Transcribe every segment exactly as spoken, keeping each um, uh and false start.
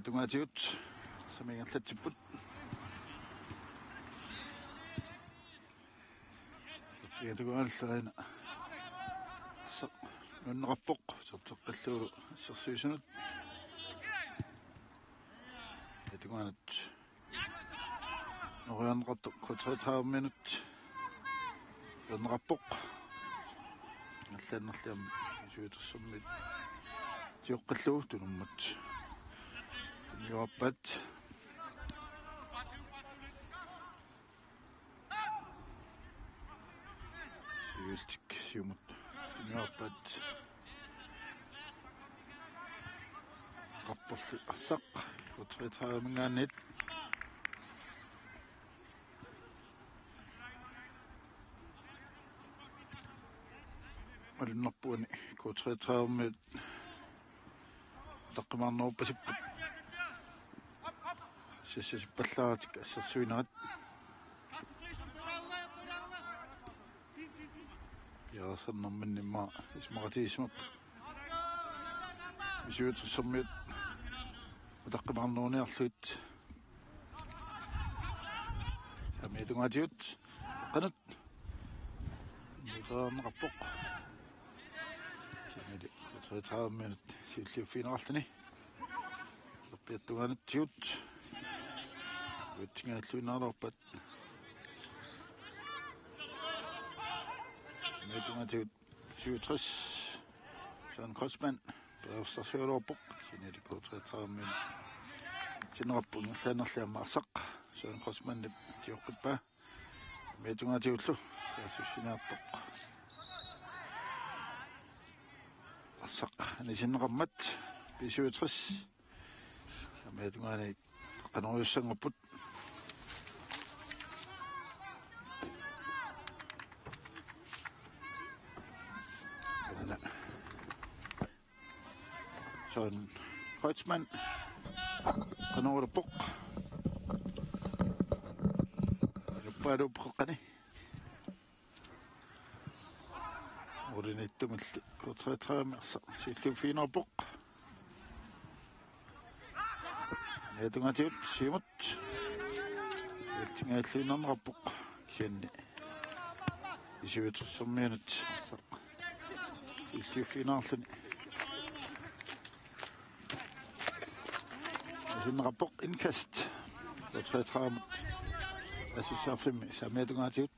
Tungaatigut arsaq ingerlatsipput. Tungaatigut arsaq arsaq nunneqarpoq, serteqqillugulu assersuisunut. Tungaanut noriarneqartoq K treogtredive-minut. Noriarneqarpoq. Ingerlaannarli aamma B syvogtres-ermiut tioqqillugu tunummut tuniorpaat. Siulleq siumut tuniorpaat. Qapporli arsaq K treogtredive-minngaanniit. Malunnarpoq uani K treogtredive-miut utaqqimaarneruppasipput. Sassasippallaaratik assersuinerat. Piareersarnerminni immaqa isumaqatigiissimapput B syvogtres-ermiut utaqqimaarneruniarlugit. Saamiata tungaatigut qanut. Noriarneqarpoq. Kisiannili K treogtredive-minut siulliuffigineqarluni. Erpiata tungaanut siumut. Uatsingajalluinnaraluarpaat. Saamiata tungaatigut syvogtres. Søren Kreutzmann. Piareersarsiugaluarpoq. Kisiannili K treogtredive-minut. Sinneqarpoq ingerlaannarli aamma arsaq. Søren Kreutzmannip tioqqippaa. Saamiata tungaatigullu saassussiniartoq. Arsaq anisinneqarmat B syvogtres. Saamiata tungaani qanoq iliussanngorput. Søren Kreutzmann. Qanoq iliorpoq. Iluppaaluup qeqqani. Ulinittumilli K treogtredive-mi arsaq siulliuffigineqarpoq. Saamiata tungaatigut siumut. Uatsingajalluinnarneqarpoq. Kisianni B syvogtres-ermiunut arsaq siulliuffigineqarluni. Sinneqarpoq indkast. K treogtredive-mut assersuisarfimmi saamiata tungaatigut.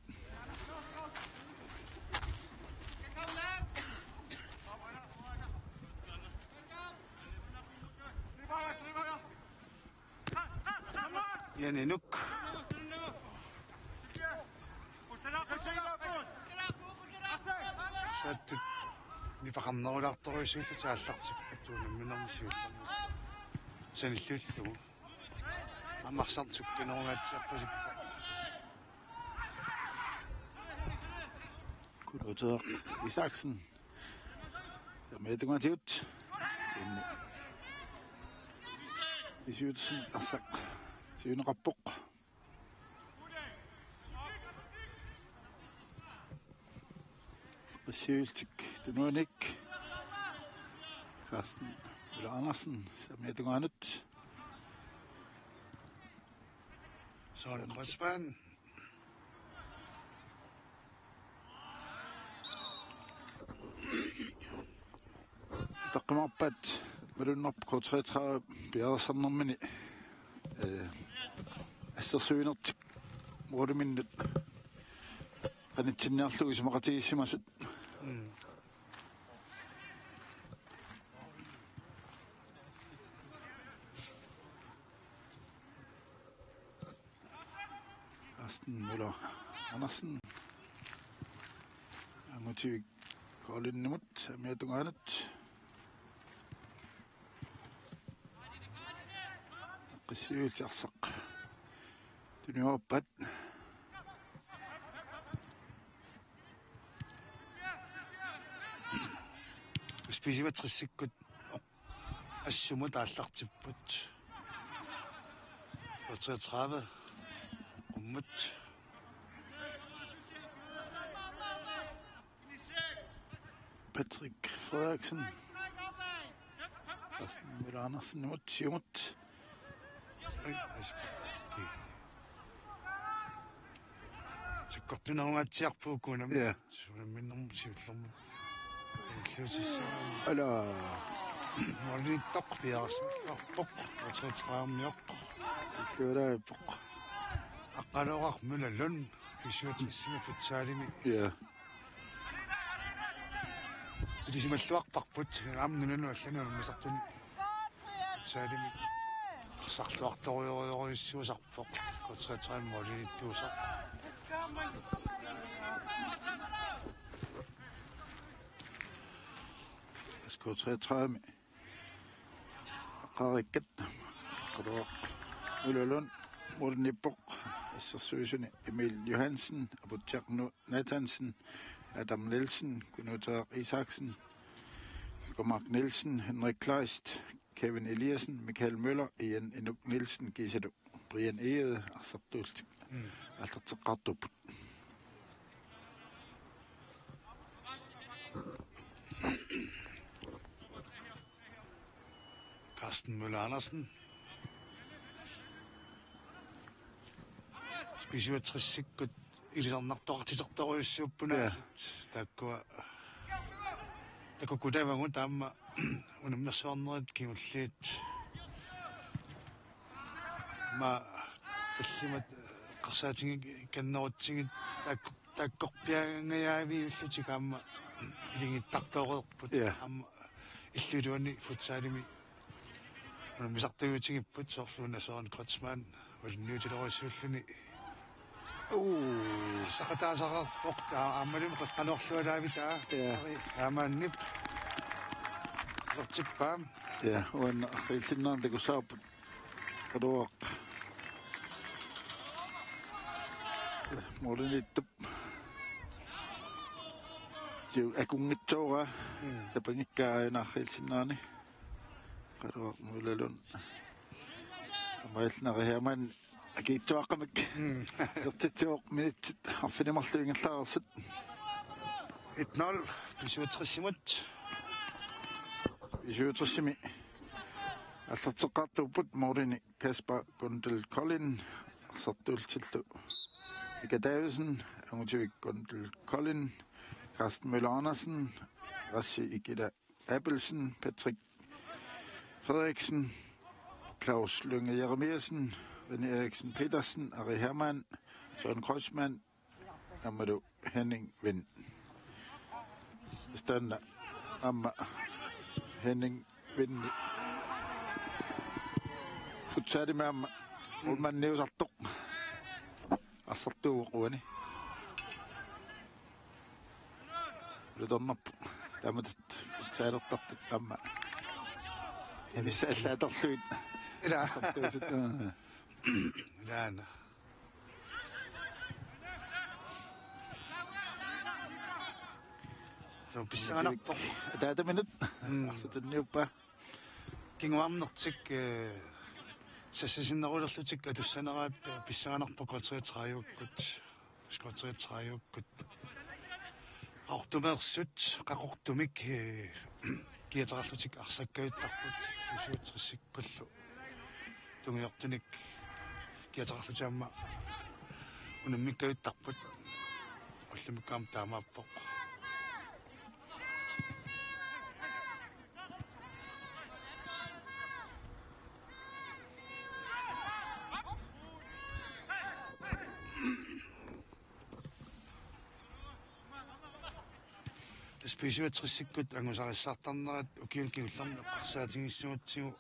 Jani Nuk. Sattut nipaqarnerulaartorujussuullutik aallartippaat unamminermi siullermi. Sanilliullugu. Aamma arsaq sukkanerungaatsiarpasippoq. Kunuteq Isaksen. Saamiata tungaatigut. Kisianni B syvogtres-ermiut arsaq siuneqarpoq. Siulleq tunuanik. Carsten Møller Andersen, saamiata tungaanut. Søren Kreutzmann. Utaqqimaarpaat malunnarpoq K treogtredive piareersarnermini, øh, assersuinertik måliminnut qanitsinniarlugu isumaqatigiissimasut. Mm. Carsten Møller Andersen. Angutivik Kolinimut, saamiata tungaanut. Qissiuiltiarsaq. Tuniorpaat. Spisivat trissikkut assumut aallartipput. Treogtredive. Qummut. Patrick Frederiksen. Carsten Møller Andersenimut, siumut. Ai, aspik. Sakkortunerungaatsiarpoq uku unammi. Ja. Unamminermut siullermut. Illuutissaaq. Ala. Målimiittoq piareersimilluarpoq. Otteogtredivemioq. Siullerpoq. Aqqalooqaq Møller Lund. Pisuutsissimi futsalimi. Ja. Ilisimalluarparput aamma nunanut allanut unammisartuni. Futsalimi arsarluartorujorujussuusarpoq. K treogtredive målimiittuusaq. S K treogtredive. Aqqarikkat. Qaruaq. Møller Lund. Målimiippoq. Assersuisuni Emil Johansen. Aputsiaq Nathansen. Adam Nielsen. Kunuuteaq Isaksen. Mark Nielsen. Henrik Kleist. Kevin Eliassen. Michael Møller. Ian Inuk Nielsen. Kiisalu Brian Egede. Arsartuullutik. Mm. Aallarteqqaartuupput. Carsten Møller Andersen. B syvogtresikkut ilisarnartoqartitertorujussuupput. Ja. Taakkua. Takukkutavagut aamma unammersuarnerit kingulliit. Aamma tallimat eqqarsaatigikannerutsigit taakku taakkorpiaangajaaviullutik aamma ilingittaqareerput. Ja. Aamma illup iluani futsalimi unammisartuutigipput soorlu una Søren Kreutzmann malinniutilerujussuulluni. Uu. Arsaqataasaqarpoq taa aammalumi qeqqanoorlualaavit taa. Ja. Ari Hermannip. Lortippaam. Ja, uanna arriilsinnaanni takussavarput. Qaruaq. Målimiittup. Tiu akunngitsoora. Mm. Sapangikkaa aana arriilsinnaani. Qaruaq Møller Lund. Amailnari Hermann akiitsuaqqamik. Mm. Isertitsivoq minutsit arfineq-marluk ingerlareersut. Et nul, B syvogtresimut. B syvogtresimi. Aallarteqqaartuupput målini Kasper Gundel Kolding, arsartuullutillu Mika Davidsen, Angutivik Gundel Kolding, Carsten Møller Andersen, Rassi Ikila Abelsen, Patrick Frederiksen, Claus Lynge Jeremiassen, René Eriksen Petersen, Ari Hermann, Søren Kreutzmann, aammalu Henning Vind. Taanna aamma Henning Vind. Futsalimi aamma. Ulmanniusartoq. Arsartuuvoq uani. Lutornarpoq. Taamatut futsaleqartut aamma. Inissaallaattorlugit. Ilaa. Arsartuusut. Ilaana. Nuu pissanganarpoq. Ataataminut. Mm. Arsatunniuppa. Kinguarnertik, eh, sassasinnerulerlutik atussaneraat, eh, pissanganarpoq K treogtredive-kkut. K treogtredive-kkut. Qaqortumeersut, Qaqortumik, eh, kiateqarlutik arsakkajuttarput, B syvogtresikkullu. Tungiortunik kiateqarlutik aamma unammikkajuttarput. Ullumikkut aamma taamaappoq. Tassa B syvogtresikkut angusarissaartarnerat ukiuni kingullerni eqqarsaatigiissuugatsigu.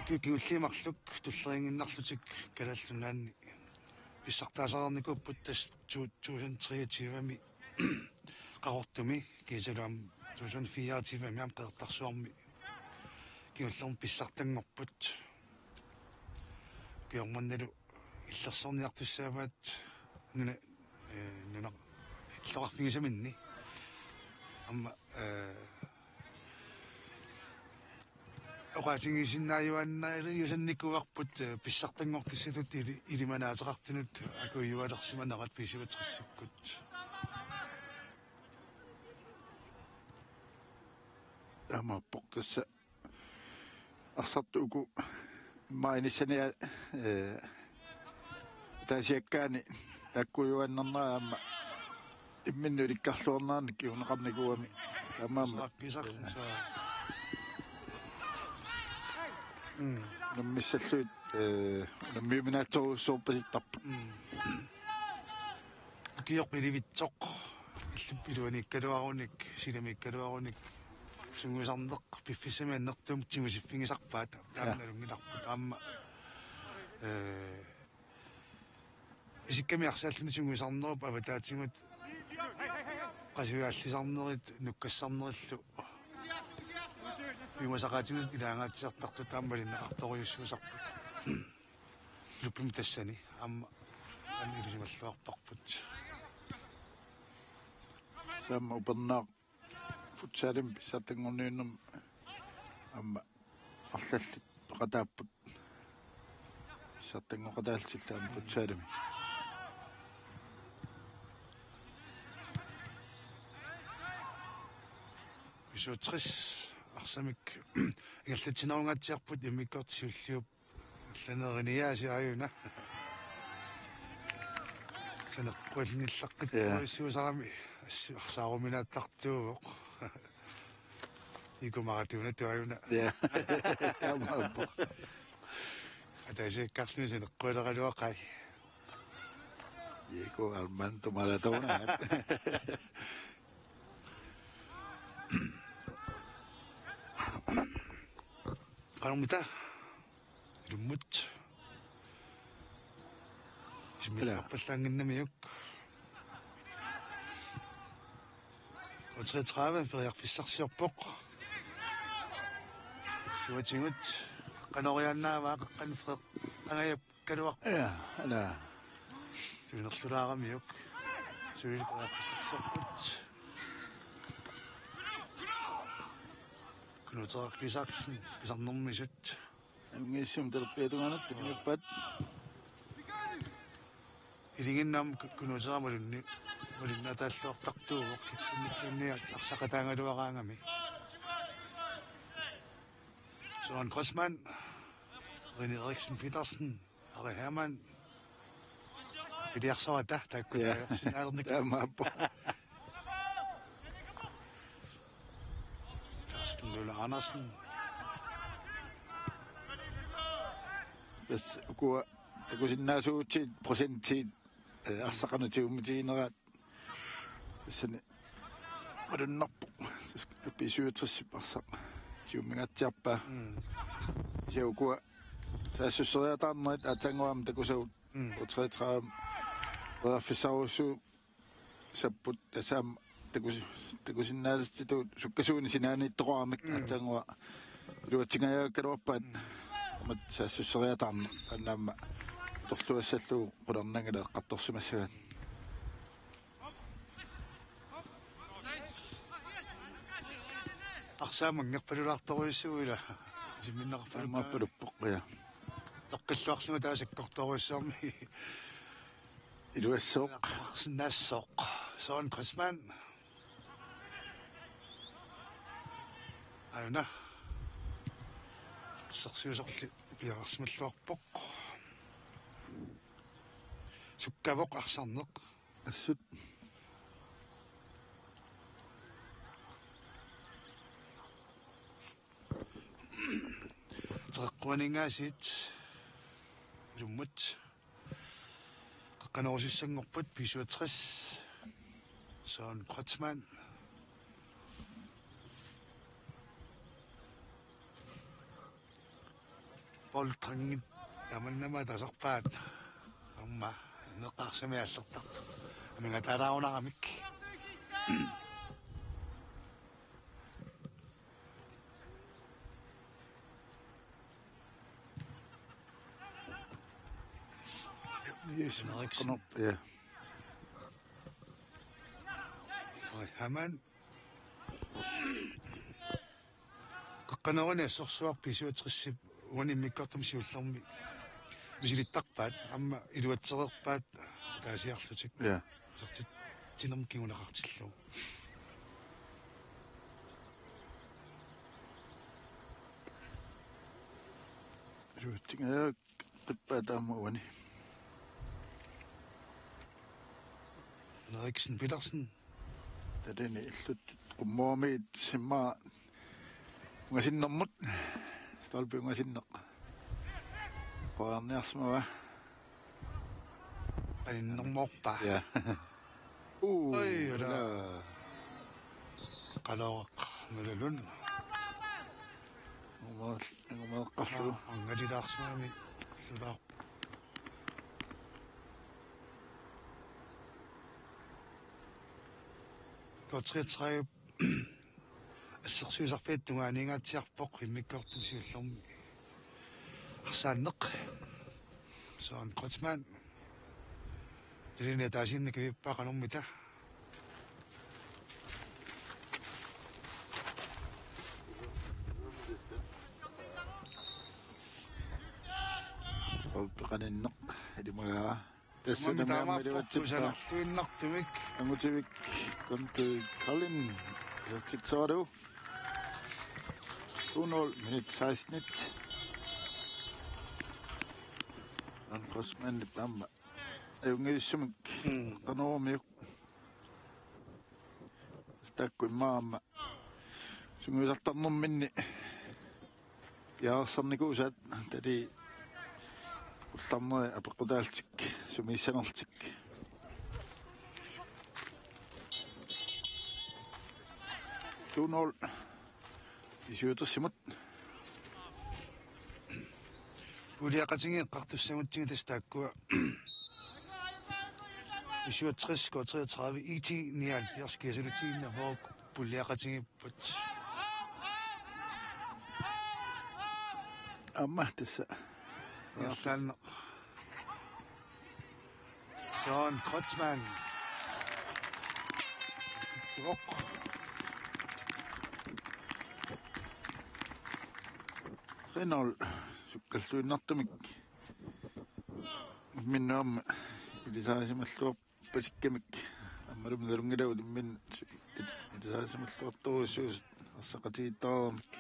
Ukiut kingulliit marluk tulleriinnarlutik Kalaallit Nunaanni pissartaasareernikuupput tassa to tusind treogtyve-mi Qaqortumi kiisalu aamma to tusind fireogtyve-mi aamma Qeqertarsuarmi kingullermi pissartanngorput. Ukiormannalu illersorniartussaavaat nuna, eh, nuna illoqarfigisaminni. Aamma, eh, oqaatigisinnaajuaannarujussuusarnikuuarput, eh, pissartanngortissatut ili-, ilimanaateqartunut akujualersimanerat B syvogtresikkut. Taamaappoq tassa arsartut uku immaqa inissani, ee, ataasiakkaani taakkuujuaannarnerat aamma imminnut ilikkarluarnerannik kinguneqarnikuugami. Taamaammat. Saakkiisarlugu. Mm. Unammissallugit, ee, unammiuminaatsorujussuarpasittarput. Mm. Ukioq ilivitsoq. Illup iluaniikkaluarunik, silamiikkaluarunik sungiusarneq piffissami annertuumik tigusiffigisarpaat. Taama. Ja. Nalunngilarput aamma, ee, isikkamik arsaalluni sungiusarnerup avataatigut qasuiaallisarnerit nukkassarnerillu piumasaqaatinik ilaangaatsiartartut aamma malinneqartorujussuusarput. Klubbimi tassani aamma aamma ilisimalluarparput. Taama upernaaq futsalimi pissartanngorniunnermi aamma arlallit peqataapput. Pissartanngoqataallutillu aamma futsalimi. B syvogtres arsamik ingerlatsinerungaatsiarput immikkoortoq siulliup allanut eriniaasiaq aajuna. Saneqqualnillaqqittuarujussuusarami. Ja. Assu-, arsaaruminaattartuuvoq. Diego Maradona tuajuna. Ja. Taamaappoq. Ataasiakkaarluni saneqqualeraluaqai. Diego Armando Maradona. Qanormita? Ilummut. Isumilluarpallaannginnamiuk. U treogtredive periarfissarsiorpoq. Suatigut. Qanoriaannaavaa qaqqan Frederik Angajap kaluarpoq. Ja, ala. Tuinerlulaaramiuk. Sulilu periarfissarsiorput. Knud Isaksen, pisarnermisut. Ungiussum talerpiatungaanut tunniuppat. Iliginnam kunuseramalunni, malunnaataalluartartuuvoq kiffinnilluunniit arsaqataagaluaraangami. Søren Kreutzmann, René Eriksen Petersen, Ari Hermann. Iliarsuata taakku. Ja. Taajorsinnaalenik. Taamaappoq. Carsten Møller Andersen. Tassa ukua takusinnaasuutit procentit, ee, arsaq qanoq tigummitigineraat. Tassani malunnarpoq. Tassa B syvogtres arsaq tigummingaatsiarpaa. Mm. Kisianni ukua saassusseriataarnerit aatsaannguaq aamma takusagut. Mm. U treogtredive periarfissarujussuuvoq. Sapput tassami takus-, takusinnaasatitut sukkasuunik sinaaniittoqarami. Mm. Aatsaannguaq iluatsingajaakkaluarpaat. Mm. Aamma saassusseriataarneq. Taanna aamma torluassallugu qularnanngilaq eqqartorsimassagaat. Arsaamanngerpalulaartorujussuuvoq ila. Simminnaqarpaluppoq. Aamma paluppoq, ja. Taqqilluarlugu taasakkortorujussuarmi. Iluassooq. Sinnaassoq. Søren Kreutzmann. Aajuna. Sersiusorli piareersimalluarpoq. Sukkavoq arsarneq. Assut. Teqeqquaninngaasiit. Ilummut. Qaqqanorusussanngorput B syvogtres. Søren Kreutzmann. Boltrangit tamannama tasarpaat. Aamma neqqarsami aallertartoq. Amigataalaarunaaramik. Yes, Henriksen. Ja. Oj, Hamann. Qaqqaneruni assorsuaq B syvogtres-ip uani immikkoortumi siullermi misilittarpaat, aamma iluatsereerpaat ataasiarlutik. Ja. Isertitsinermik kinguneqartillugu. Tingajak qippaat aamma uani. Henriksen Petersen. Talini illuttut qummuamiit immaqa ungasinnermut. Stolpe ungasinneq. Paarniarsimava. Qaninnermoorpa. Ja. Uu, oi, ila. Qalooraq nulalun. Umaal-, umaaqarlu. Aa, angatilaarsimagami lulaaq. K treogtredive assersuisarfiata tungaaniingaatsiarpoq immikkoortumi siullermi arsaanneq. Søren Kreutzmann. Talini ataasiinnaq kavippaa qanormita. Stolpe qaninneq ilimagaa. Tassani taamaappoq aamma iluatsippa. Kusanarluinnartumik. Angutivik Kontu Kalin. Isertitsooralugu. To nul, minut seksten. Søren Kreutzmannip aamma ajunngitsumik. Mm. Qanorumiuk. Taakku immaqa aamma sungiusartarnerminni piareersarnikuusaat talii ullarneri apeqqutaallutik sumiissanerlutik. To nul. B syvogtres-imut. Puuliaqatigiit eqqartussagutsigit tassa taakkua. B syvogtres, K treogtredive, I T nioghalvfjerds, kiasulutiinnaq puuliaqatigiipput. Aamma tassa. Ingerlaannaq. Søren Kreutzmann. Titsivoq. Tre nul. Sukkalluinnartumik. Imminnut aamma ilisarisimalluarpasikkamik. Aammalumi nalunngilagut imminnut su-, it-, ilisarisimalluartorujussuusut arsaqatigiittaaramik.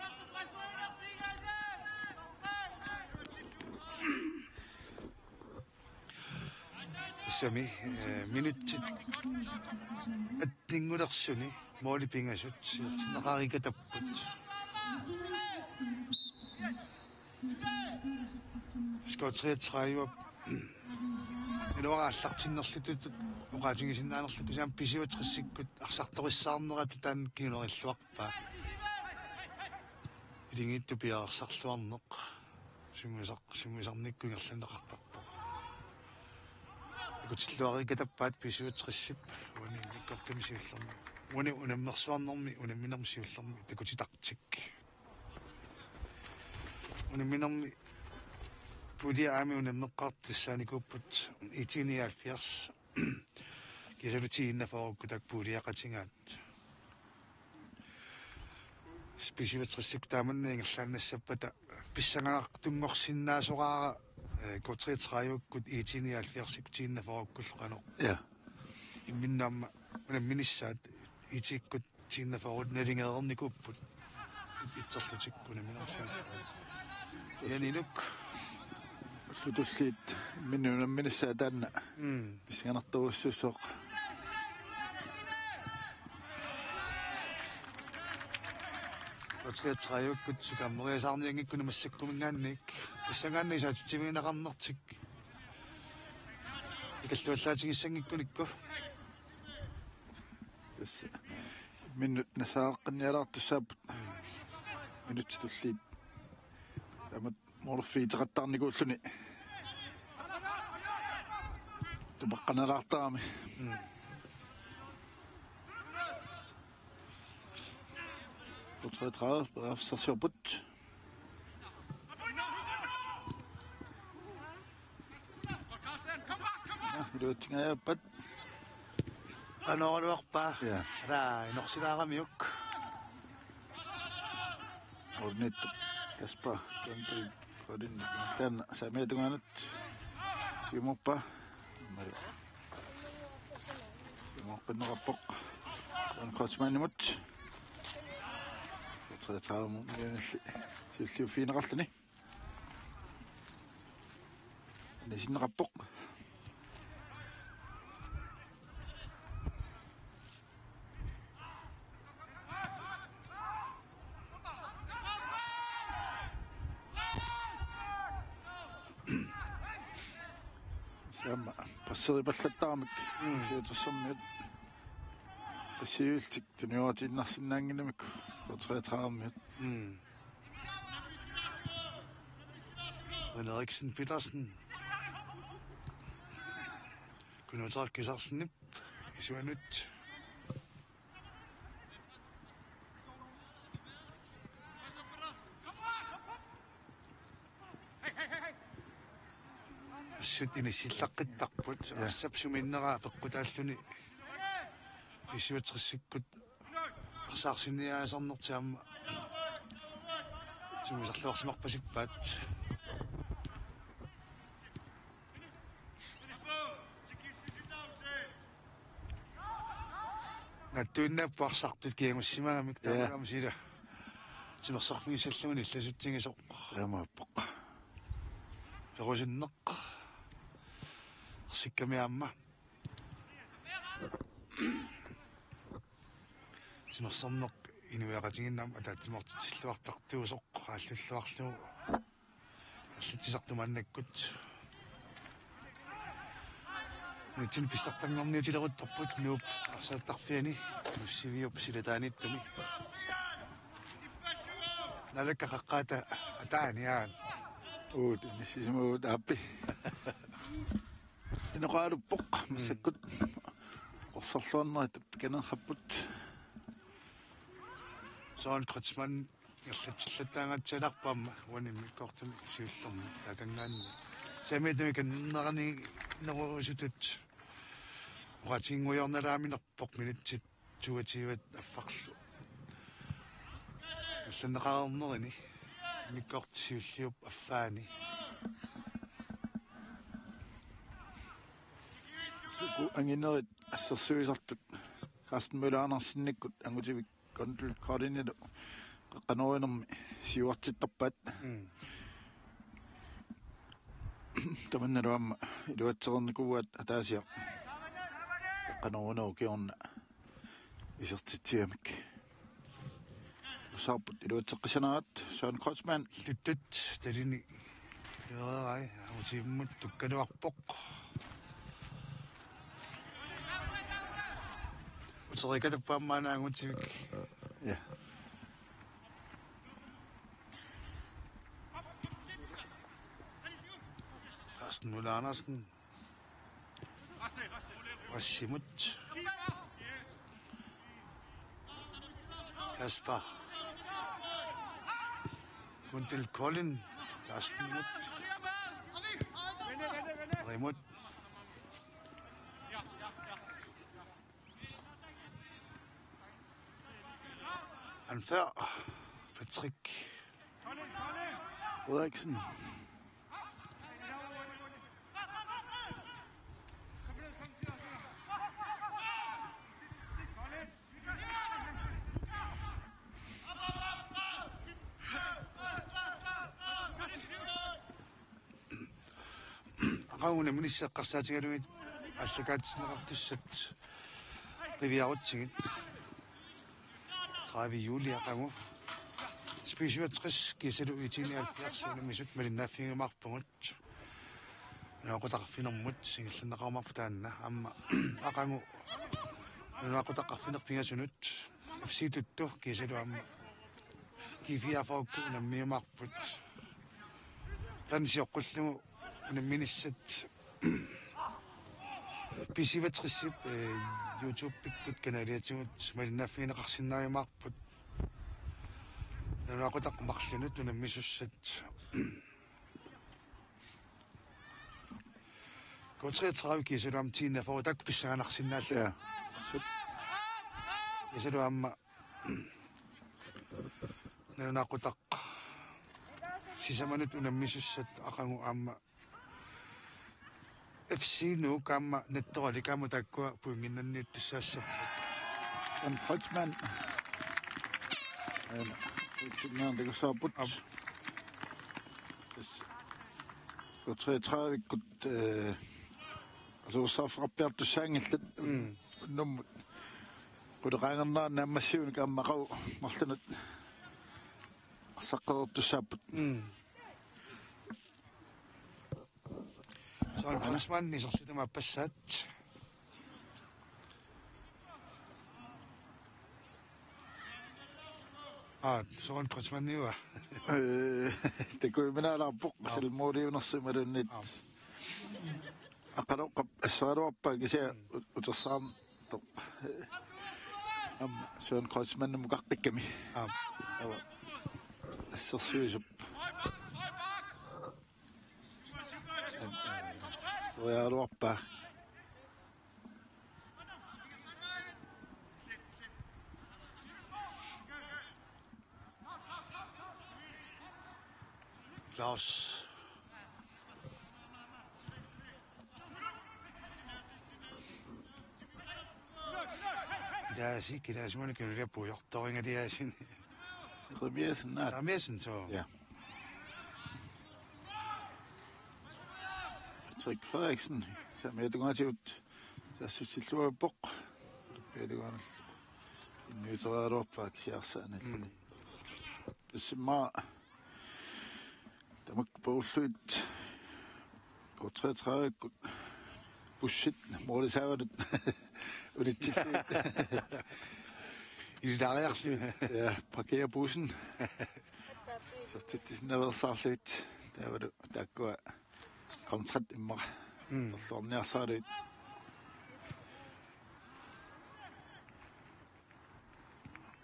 Tassami, eh, minutsit attenngorluni måli pingasut siortinneqarikatapput. K treogtredive. Iluara aallartinnerlutut oqaatigisinnaanerlukku kisianni B syvogtres-ikkut arsartorissaarnerat taanna kingunerilluarpaa. Ilingiittut piareersarluarneq. Sungiusar-, sungiusarnikkut ingerlanneqartartoq. Takutilluarikatappaat B syvogtres-ip uani immikkoortumi siullermi. Uani unammersuarnermi unamminermi siullermi takutitartik. Unamminermi puulia aamma unammeqqaartut tassaanikuupput I T nioghalvfjerds. Kiasulutiinnaq fyrrekkut taakku puuliaqatigaat. B syvogtres-ikkut taamanna ingerlaannassappata pissanganartunngorsinnaasoraara, eh, K treogtredive-kkut I T nioghalvfjerds-ikkut tiinnaq fyrrekkullu qanoq. Ja. Imminnut aamma unamminissaat I T-kkut tiinnaq fyrre nalingereernikuupput. Itserlutik unamminersiut. Janiluk. Ullut tulliit imminnut unamminissaat taanna. Mm. Pissanganartorujussuusoq. K treogtredive-kkut sukammeriasaarnianngikkuni massakkuminngaanniit. Tassanngaanniit saatitsivigineqarnertik. Ikalluallaatigissanngikkunikku. Tassa. Minut nasaaqqinnialaartussaapput. Minutsit tulliit. Taamatut målerfiit iteqattaarnikuulluni. Tupaqqanalaartarami. Mm. K treogtredive, periarfissarsiorput. Ja, iluatsingajaappat. Qanoraluarpa? Ja. Ala, inorsilaaramiuk. Ornittoq. Kasper, Kondrik, Kodin, Klan, saamiata tungaanut. Siumuuppa. Mario. Siumuuppinneqarpoq. Søren Kreutzmannimut. Treogtredive-mut mianilli. Siulliuffigineqarluni. Isertinneqarpoq. Saama passeripallattarmik. Mm. Siutersormiut passivillutik tunioratiinnarsinnaannginnamikku K treogtredive-miut. Mm. René Eriksen Petersen. Kunuuterak Kisarsenip isuanut. Assut inissillaqqittarput. Ja. Assap suminnera peqqutaalluni B-syvogtresikkut arsaarsinniaasarnertik aamma sumisalluarsimarpasippaat. Nattuinnaapput arsartut kiagussimagamik. Ja. Taamaammat sila timersorfigissallugu illasutsigisoq. Taamaappoq. Perusunneq. Arsikkami aamma. Timersorneq inuiaqatigiinni aamma ataatsimoortitsilluartartuusoq aallulluarlugu. Allatsisartut maannakkut nutsin pissartanngorniutileruttorput Nuup arsaattarfiani Nuussiviup silataaniittumi. Nalakka qaqqaata ataaniaan. Uut, inissisimavugut aappi. Inoqaaluppoq, mm, massakkut. Qorsorluarnerit pikaneerput. Søren Kreutzmann ingerlatsillattaangatsialarput aamma uani immikkoortumi siullermi taakanngaanniit. Saamiittumik kannerani nerusutut oqaatiginnguiornalaaminerpoq minutsit toogtyve affarlu. Allanneqareernerini immikkoortoq siulliup affaani. Suku anginerit assersuisartut Carsten Møller Andersenikkut Angutivik Kondel Koldinilu qaqqanorinermi siuartittarpaat. Mm. Tamannalu aamma iluatsereernikuuaat ataasiaq qaqqanorinerup kingorna isertitsigamik. Usaarput iluatseqqissanaat Søren Kreutzmann. Luttut talini. Joo, ai, Angutivimmut tukkaluarpoq. Uterikatappaammaana Angutivik. Ja. Carsten Møller Andersen. Rassimut. Kasper. Kundel Kolding. Carstenimut. Rimut. Anfører. Patrick Frederiksen. Aqagu unamminissaa eqqarsaatigalugit aallakaatitsineqartussat qiviarutsigit. Tredive juli aqagu. B-syvogtres kiisalu U-halvfjerds unammisut malinnaaffigiumaarpugut. Nalunaaqutaq arfinermut ingerlanneqarumaarpoq taanna aamma aqagu nalunaaqutaq arfineq-pingasunut F C Tuttu kiisalu aamma G fireogfyrre unammiumaarput. Taanna sioqqullugu unamminissat B-syvogtresip, eh, YouTube-ikkut kanaliatigut malinnaaffigineqarsinnaajumaarput. Nalunaaqutaq marlunut unammisussat. K treogtredive kiisalu aamma T enogfyrre taakku pissanganarsinnaallutik. Ja. Kiisalu aamma nalunaaqutaq sisamanut unammisussat aqagu aamma F C Nuuk aamma Nattoralik aamma taakkua puinnginnanniittussaassapput. Jan Kreutzmann. Aana, Kreutzmann, det går så på. Aap. Yes. K treogtredive-kkut, øh, altså, ussarfaqarpiartussaanngillat. Mm. Nummut. Quleqaangernerani naammassiunik aamma aqagu marlunut arsaqqereertussaapput. Mm. Søren Kreutzmann isersitamaappassaat. Aa, Søren Kreutzmanniua. Øh, det kunne man have på, selv modiunersimalunit. Aa. Aqaluqqap assaraluarpaa kisianni utersaartoq. Aamma Søren Kreutzmannimut mukaqqikkamik. Aap. Ava. Assersuisup. Seriaaluarpaa. Klaus. Ilaasi, kilaasimanik kinuliappuujortoringaliaasini. Remiasen, nej. Remiasen, så. Ja. Patrick Frederiksen, saamiata tungaatigut, saassussilluarpoq. Pialugaanal. Innuuterialuarpaa kisiarsaanit. Mm. Tassami tamakku perullugit K treogtredive-kkut bussit moorisaavalut unitsillugit. Ilariarsi. Ja, parkerer bussen. Sertitsisinnaveersaarlugit. Taavalu taakkua kontrat immaqa. Mm. Torluarniarsaralugit.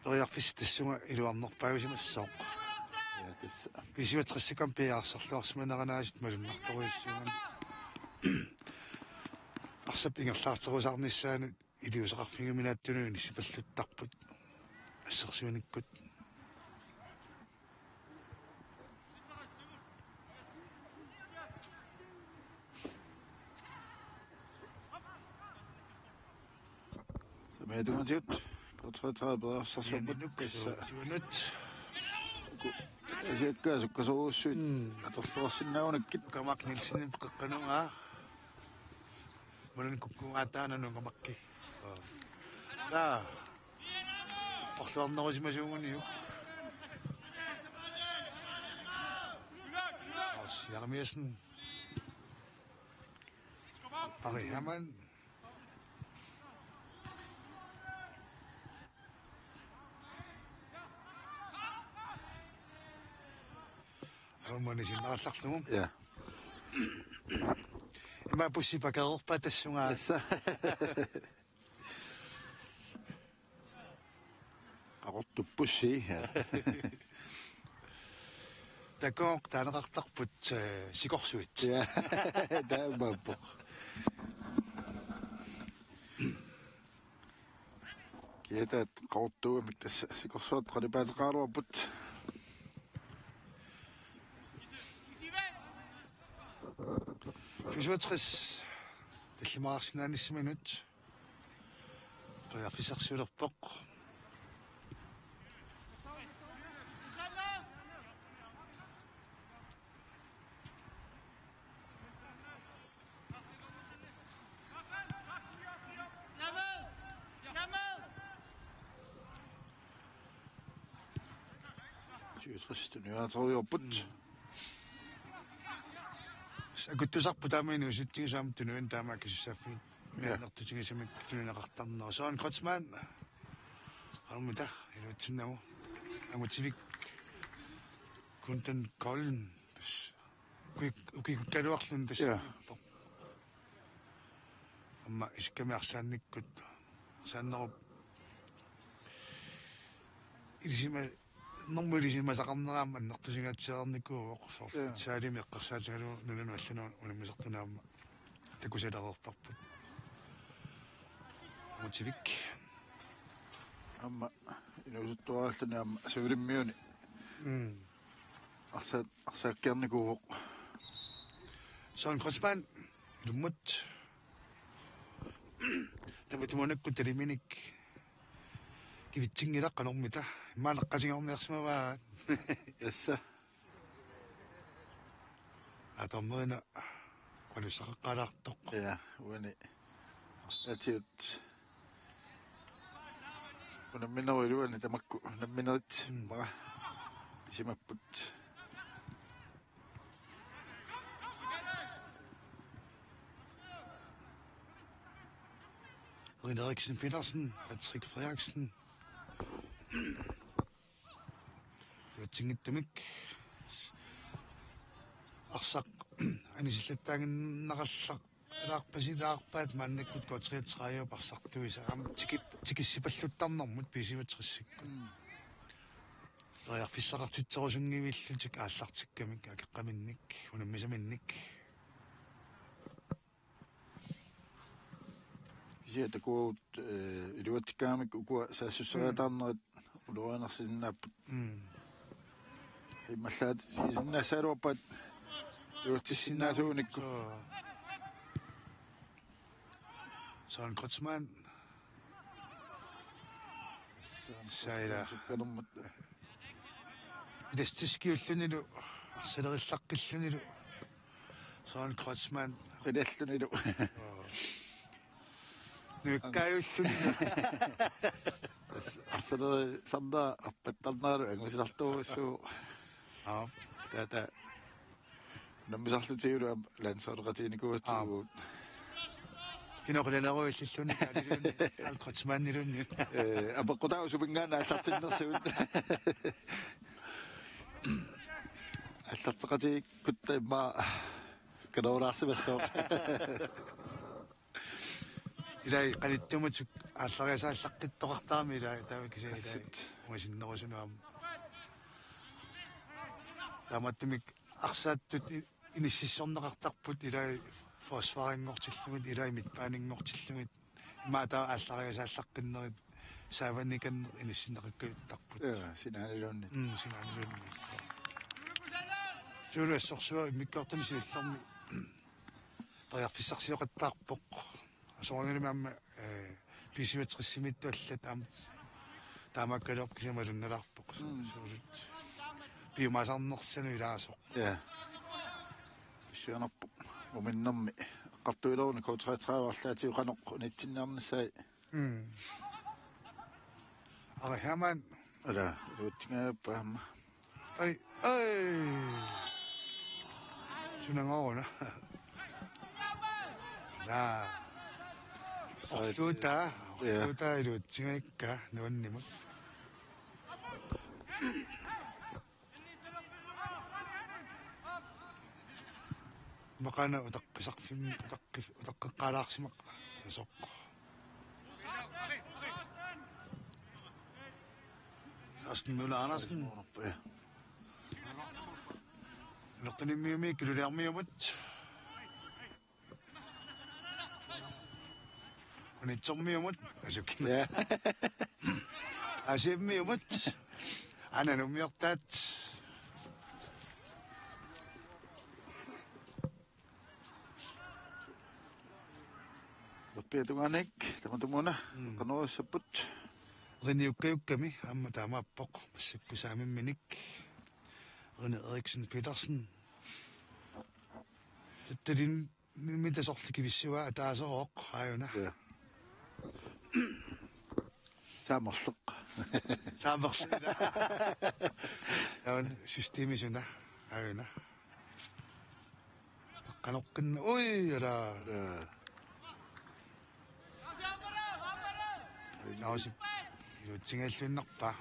Periarfissat tassunga iluarnerpaajusimassaaq. Ja, tassa. B syvogtres-ikkut piareersarluarsimaneranaasut malunnartorujussuugami. Arsap ingerlaarterusaarnissaanut iliuuseqarfigiuminaattunut inissipalluttarput. Assersuinikkut. Saamiata tungaatigut, K treogtredive periarfissarsiorput. Jannik Nukkasup tassa siunut. Asiakkaat sukkasoorujussuit. Mm. Atorluarsinnaagunikkit. Nukamak Nielsenip qeqqanungaa. Malunnarpoq kukkunnguaataanani Nukamakki. Aa. Taa. Orluarnerusimasuuguniuk. Lars Jeremiassen. Ari Hermann. Aamma sinnaarallarlugu. Ja. Ima bussi parkeererpaa tassunga. Tassa. Aqurtup bussi. Takoq taaneqartarput, eh, sikorsuit. Ja. Taamaappoq. Kiataat qaqortuumik tassa sikorsuartut qalipaateqaraluarput. B syvogtres tallimaarsinnaanissiminut. Periarfissarsiulerpoq. Syvogtres, den er altså oppe. Sakuttusarput taama inuusutsigisumik tunuani taama akisussaaffik. Ja. Mianertutigisumik tunineqartarneq. Søren Kreutzmann. Armita, iluatsinnagu. Angutivik. Kunten Kollen. Tassa. Ukik-, ukikkaluarluni tassa. Ja. Aamma isikkamik arsaannikkut. Arsaannerup. Ilisima-, normaalisimasaqarnera aamma annertusingaatsiarnikuuvoq soorlu. Ja. Saalimi eqqarsaatigalugu nunanut allanut unammisartunut aamma takusalereerparput. Angutivik. Aamma inuusuttuaraalluni aamma siulimmiuni. Mm. Arsa-, arsaakkiarnikuuvoq. Søren Kreutzmann, ilummut. Tamatumunakkut taliminik kivitsinngilaq qanormita. Immaqa naqqatigorniarsimavaat. Tassa. Atornerina oqalussaqaqqaalaartoq. Ja, uani. Atiut. Unamminerup iluani tamakku unamminerit. Mm. Mara. Pisimapput. Rin Eriksen Petersen, Patrick Frederiksen. Iluatsinngitsumik arsaq anisillattaannginnerallaq ilaarpasilaarpaat maannakkut K treogtredive arsartuisa aamma tikip-, tikissipalluttarnermut B syvogtresikkut. Mm. Periarfissaqartitserusunngivillutik aallartikkamik akeqqaminnik unammisaminnik. Kisianni takuagut, eh, iluatsikkaangamikku ukua saassusseriataarnerit ulorianarsinnaapput. Mm. Immallaat isinnaassagaluarpaat iluatsissinnaasuunikku. Soo. Søren Kreutzmann. Saira. Sukkanermut. Ilastiskiullunilu, arsalerillaqqillunilu. Søren Kreutzmann. Qilallunilu. Nuikkaajullunilu. As-, arsaleri sanna arpattarnaalu angusisartuussu. Aa. Taata. Nammisarlutigilu aamma landsholdeqatiginikuugatsigu. Aap. Kinoqilineruillilluni, Kaaliluunniit, Al Kreutzmannilunniit. Eh, apeqqutaavoq suminngaanniit aallartinnersugut. Aallarteqatigiikkutta immaqa kalerulaarsimassooq. Ilai qanittumut aallariasaallaqqittoqartarami ilai taava kisianni ilai. Assut. Umasinnerusunut aamma. Taamaattumik arsaattut i-, inississorneqartarput ilai forsvarinngortillugit ilai midtbanenngortillugit. Immaqa taava aallariasaallaqqinnerit saavanikanneq inissinneqakkajuttarput. Ja, sinaaniluunniit. Mm, sinaaniluunniit. Suulu assorsuaq immikkoortumi siullermi periarfissarsioqattaarpoq. Asoraangalimmi aamma, eh, B syvogtresimiittut allat aamma taamaakkaluarpoq kisianni malunnalaarpoq. Mm. Suulut. Piumasaarnersanut ilaasoq. Ja. Pissanganarpoq. Uminnermi eqqartuileruni K treogtredive arlaatigut qanoq unitsinniarnissaat. Mm. Ari Hermann. Ala, iluatsingajappaa aamma. Ai, ai. Sunangaaruna. Ala. Orluutaa, ja. Orluutaa iluatsingajakka nuannimut. Maqaana utaqqisarfimmi utaqqif-, utaqqeqqaalaarsimasoq. Carsten Møller Andersen. Ja. Lortanimmiumik Ilulissarmiumut. Unitsormiumut, asuk. Ja. Aasiammiumut. Aana nummiortaat. Lerpiatungaannik, tamatumuuna, mm, qanorsuapput. Riniukkajukkami, aamma taamaappoq, massakkut saamimminik. Rene Eriksen Petersen. Tattalin Mimita sorleq kivissua ataaseroq aajuna. Ja. Saamerleq. Saamerleq. Taava systemisuna aajuna. Qanoqqinna. Ui, ala. Ja. Nausip. Iluatsinngilluinnarpaa.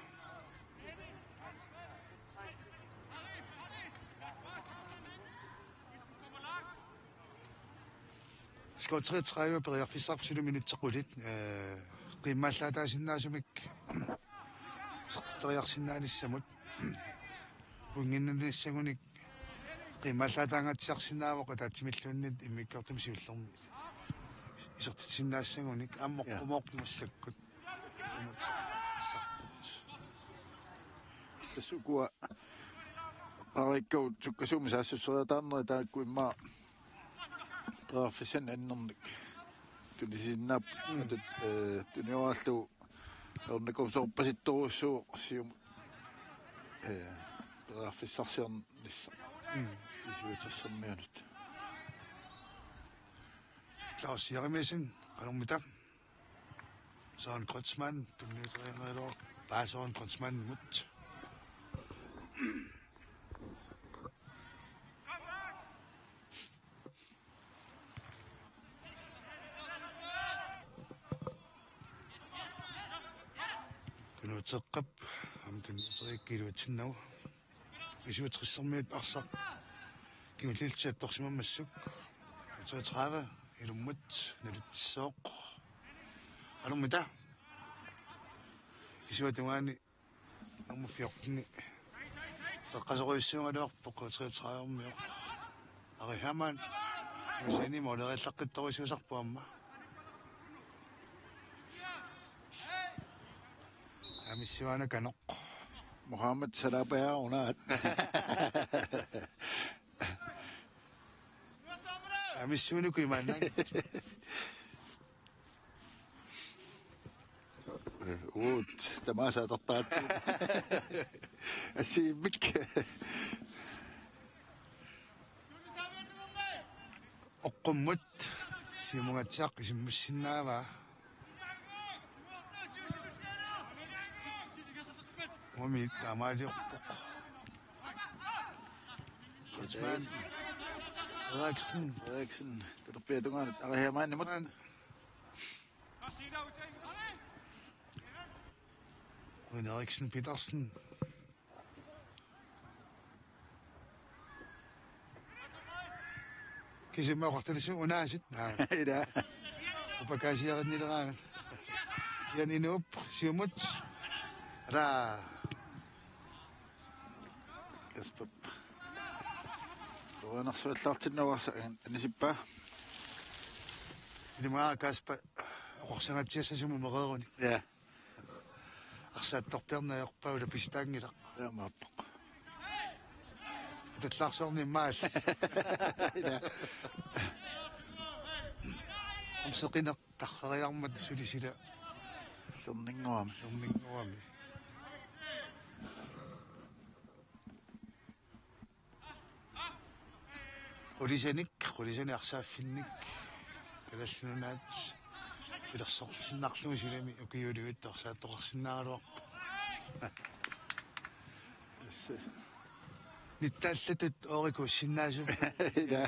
K treogtredive periarfissarput suli minutsit qulit, eh, qiimmallaataasinnaasumik isertitseriarsinnaanissamut. Pointinnanissagunik qiimmallaataangaatsiarsinnaavoq ataatsimilluunniit immikkoortumi siullermi isertitsisinnaassaguni aamma, ja, oqqumoorput massakkut. Tassa ukua eqqaariikkagut sukkasuumik saassusseriataarnerit taakku immaqa periarfissanik annernik tunisisinnaap, mm, atut, eh, tunioraallu ornikuumsoorpasittorujussuuvoq siumut, eh, periarfissarsiornissaq. Mm, S-otteogtressimiunut. Claus Jeremiassen, qanormita? Søren Kreutzmann, tunniuteriarneruvoq, paa Søren Kreutzmannimut. Knud Teqqap, aamma tunniuteriaraa iluatsinnagu. S-otteogtressimiut arsaq kingulliullutik attorsimammassuk. Treogtredive ilummut nalutissooq. Qanormita? Isuata tungaani nummer fjorten. Eqqasorujussuugaluarpoq K treogtredivemiut. Ari Hermann. Usiani måleriallaqqittorujussuusarpoq aamma. Amissuaana kanoq. Mohamed Salapaya unaat. Amissuunuku imaannaanngitsoq. Uut, tamaasa atortaratsigit. Assigiimmik. Oqqummut, Siumunngatsiaq isimmussinnaavaa. Uami taamaaliorpoq. Frederiksen. Frederiksen. Talerpiata tungaanut Ari Hermannimut. Rune Eriksen Petersen. Kisianni oqartalissuunga unaasiit. Aa. Ila. Upakaasiarinnileraangat. Jan Inuup siumut. Ala. Kasperip. Tuanarsuallaartinnavarsa anisippaa. Ilumut Kasper oqorsagatsiassasumik mereeruni. Ja. Arsaattorpiarneq ajorpaa ulapisitaanngilaq. Taamaappoq. Atallaarsuarni immaqa. Ila. Amseqineq tarreriarmat suli sila. Serninnguami. Serninnguami. Qulisanik, qulisanik arsaaffinnik. Kalaallit Nunaat pilersorsinnarlugu silami ukiuliuttut arsaattoqarsinnaagaluarput. Nittaallatut oorikuussinnaasup. Ila.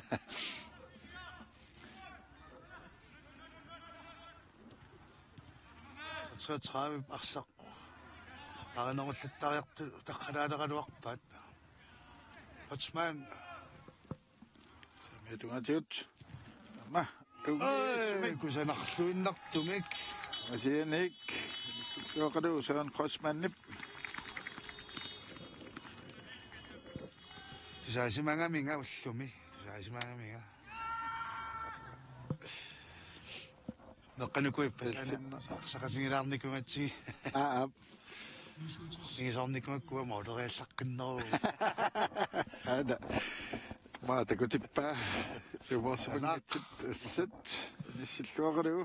Treogtredive arsaq. Arinerullattariartut taqqalaaleraluarpaat. Potsman. Samiatungaatigut. Amma. Oj, kusanarluinnartumik. Asianik. Tuoqalu Søren Kreutzmannip. Tusaasimagaminga ullumi. Tusaasimagaminga. Meqqanukui passaana. Tassinna. Saqatigilaarnikuugatsigit. Aa, aap. Ingisoornikuugakkit uanga måleriallaqqinneruvoq. Aana. Maa takutippaa. Jumoorsimanngitsut assat. Inissilluaqalugu.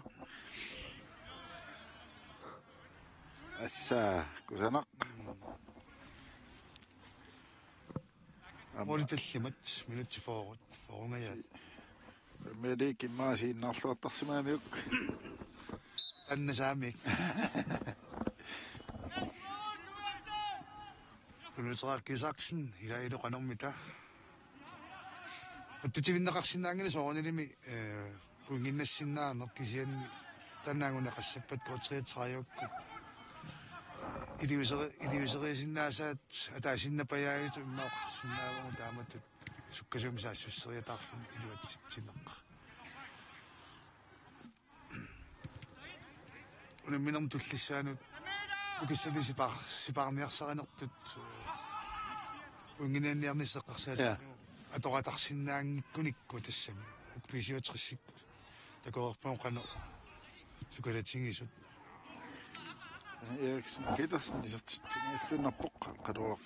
Assa, kusanaq. Aamma. Måli tallimat, minutsit fyrre, fyrre-nngajat. Premier League immaqa siinnaarluartarsimagamiuk. Anna Saamik. Knud Isaksen, ilaalu qanormita. Attutivinneqarsinnaanngilaq soorunalimi, eh, pointinnassinnaaneq kisianni taanna anguniaqqassappat K treogtredive-kkut iliuseri-, iliuseriisinnaasaat ataasiinnarpajaavitut immaqa oqarsinnaavagut taamatut sukkasuumik saassusseriataarluni iluatsitsineq. Unamminermi tullissaanut ukissani sipar-, sipaarniarsarinertut, eh, pointinniarnissaq eqqarsaatigalugu. Ja. Atoratarsinnaanngikkunikku tassami. Uku B syvogtresikkut. Takoreerpagut qanoq sukalatigisut. Eriksen Petersen isertitsinngilluinnarpoq qanoq.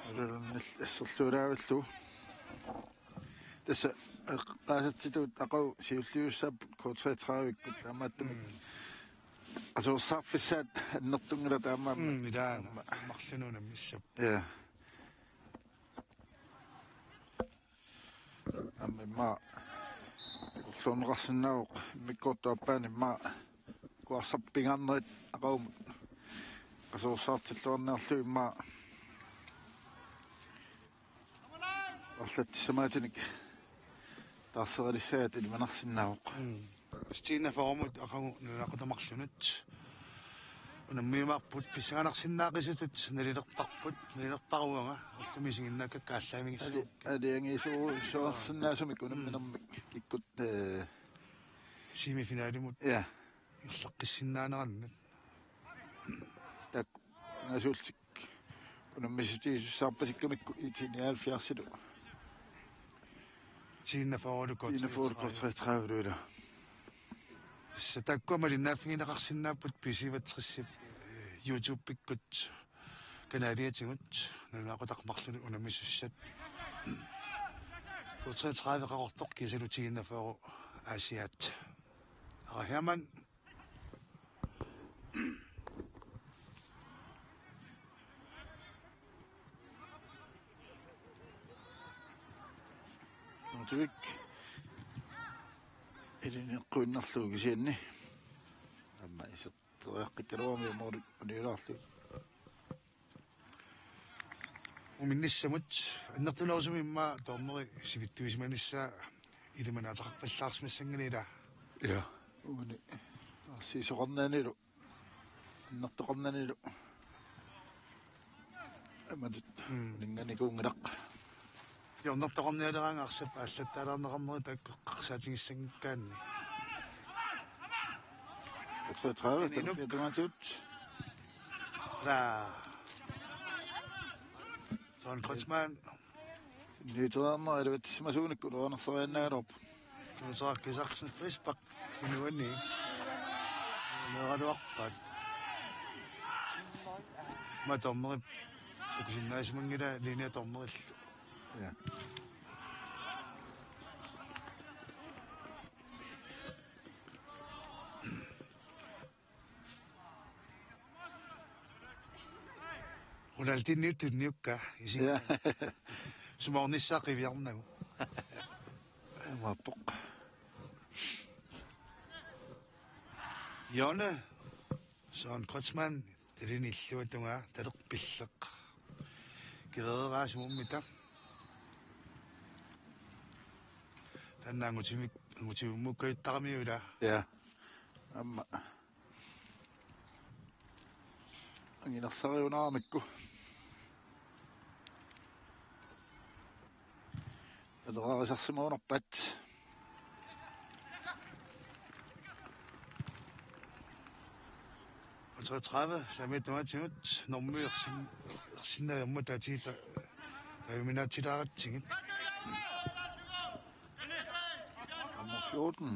Alunil asserluulaavillugu. Tassa eqqaasatsitut aqagu siulliussaapput K treogtredive-kkut taamaattumik. Mm. Qasuersaarfissaat annertunngilaq taamaammat. Mm, ilaa. Aamma. Marlununa missap. Ja. Aamma immaqa ulluunneqarsinnaavoq immikkoortup aappaani immaqa kuarsarpingaarnerit aqagumut qasuersaartilluarniarlugit immaqa arlatsissamaatinik taarseralissagaat ilimanarsinnaavoq. Mm. Stina Formut aqagu nunaqutaq marlunut. Unammiumaarput pissanganarsinnaaqisutut nalilerparput, nalilerparuanga ullumi isiginnaakkakka aallaavigissuugut. Ali-, aliangiisuusoorsinnaasumik unamminermik kikkut, eh, semifinalimut. Ja. Illeqqissinnaanerannut. Taakku pingasuullutik unammissutigisussaarpasikkamikku I T nioghalvfjerdsilu. Stina Formulu Stina Formulu K treogtredive. K treogtredive, ilaa. Tassa taakkua malinnaaffigineqarsinnaapput B C otteogtresip, eh, YouTube-ikkut kanaliatigut nunaqutaq marlunut unammisussat. K treogtredive Qaqortoq kiisalu Stina Form Aasiaat. Ara Hermann. Angutibik. Ilinniaqquinnarlugu kisianni. Aamma iserteriaqqikkaluarami måli uniulaarlugu. Uminnissamut annertunerusumik immaqa dommeri sivitsuisimanissaa ilimanaateqarpallaarsimassanngilaat, ilaa. Ja. Uani. Taarsiisoqarnanilu. Annertoqarnanilu. Amatut. Mm. Uninnganikuunngilaq. Hjørnertoqarnialeraangat arsap aallattaalaarneqarneri taakku eqqarsaatigissanngikkaanni. Otteogtredive, Inuk. Tanupiatungaatigut. Laa. Søren Kreutzmann. Sinniuteriarnera iluatsimasuunik ulorianarsaariannaagaluarpoq. Tunusaaq Isaksen frispark. Sinuani. Meeraluarpaat. Aamma dommerip ukusinnaasimanngilaa linje dommerillu. Ja. Ronaldinho tunniukkaa isi. Ja. Sumoornissaa qiviarnagu. Imaappoq. Jone. Søren Kreutzmann. Talini illuatungaa talerpilleq. Kiveeraa sumummita. Taanna angutivik-, angutivimmukkajuttaqaramiuk, ilaa. Ja. Aamma. Anginersariunaramikku. Alerarisarsimagunarpaat. Otteogtredive, saamiata tungaatigut, normu ersin-, ersinnaajummat taatiita tajuminaatsilaaratsigu. Nummer fjorten.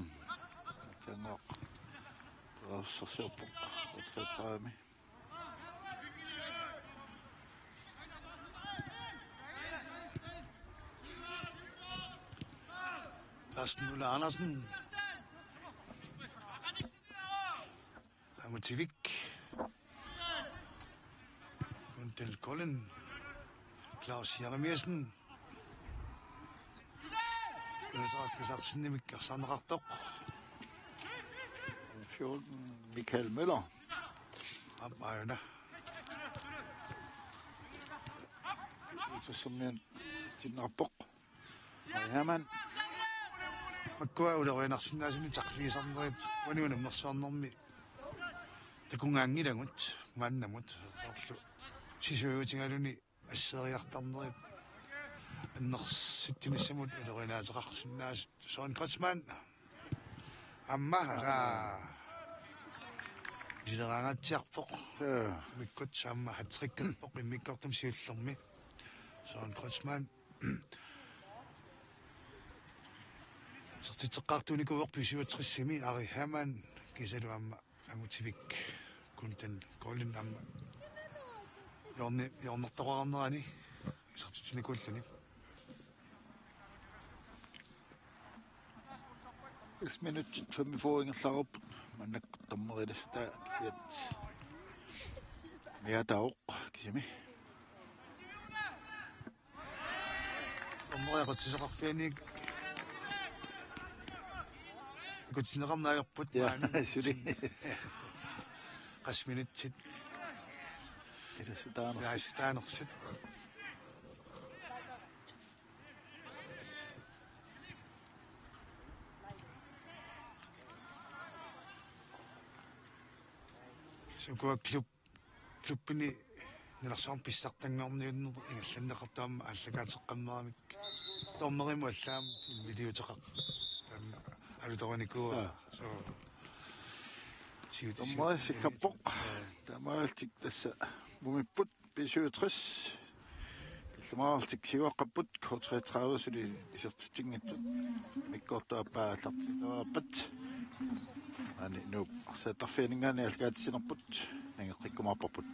Tanngoq. Sorsiorpoq. Otteogtredive. Carsten Møller Andersen. Angutivik. Kundal Kolding. Claus Jeremiassen. Ulrik Isaksenimit arsaarneqartoq. fjorten, Michael Møller. Aap, aajuna. Summian tinnarpoq. Hermann. Makkua ulorianarsinnaasunik takuliisarnerit uani unammersuarnermi takugaanngilagut maannamut. Soorlu sisuiutigaluni asseriartarnerit annersitsinissamut ulorianaateqarsinnaasut. Søren Kreutzmann. Aamma, aa, isileraangaatsiarpoq. Suu. Mikkut aamma hattrickkerpoq immikkoortumi siullermi. Søren Kreutzmann. Isertitseqqaartuunikuuvoq B syvogtresimi Ari Hermann kiisalu aamma Angutivik Kundal Kolding aamma hjørne-, hjørnertoqarnerani isertitsinikuulluni. Minutsit femogfyrre ingerlareerput. Maannakkut dommerilissataa kisiat. Miataoq kisimi. Dommeri aqutsisoqarfianit. Aqutsineqarneq ajorput. Ja, maani. Suli. Qassit minutsit. Ilassutaanersut. Ilassutaanersut. Sukua klub, klubbini nunarsuarmi pissartanngorniunneq ingerlanneqartoq aamma aallakaateqqammeramik. Dommerimut allaat iliuuseqarpoq. Taanna alutorinikuuara. Saa. Suu. Siut-, dommeri siut-, siggappoq. Taamaalillutik tassa mumipput B syvogtres. Tallimaarlutik siuaqqapput K treogtredive suli isertitsinngitsut. Mikkoortup aappaa aallartitaqarpat. Aani Nuup arsaattarfianinngaanniit aallakaatitsinerput nangeqqikkumaarparput.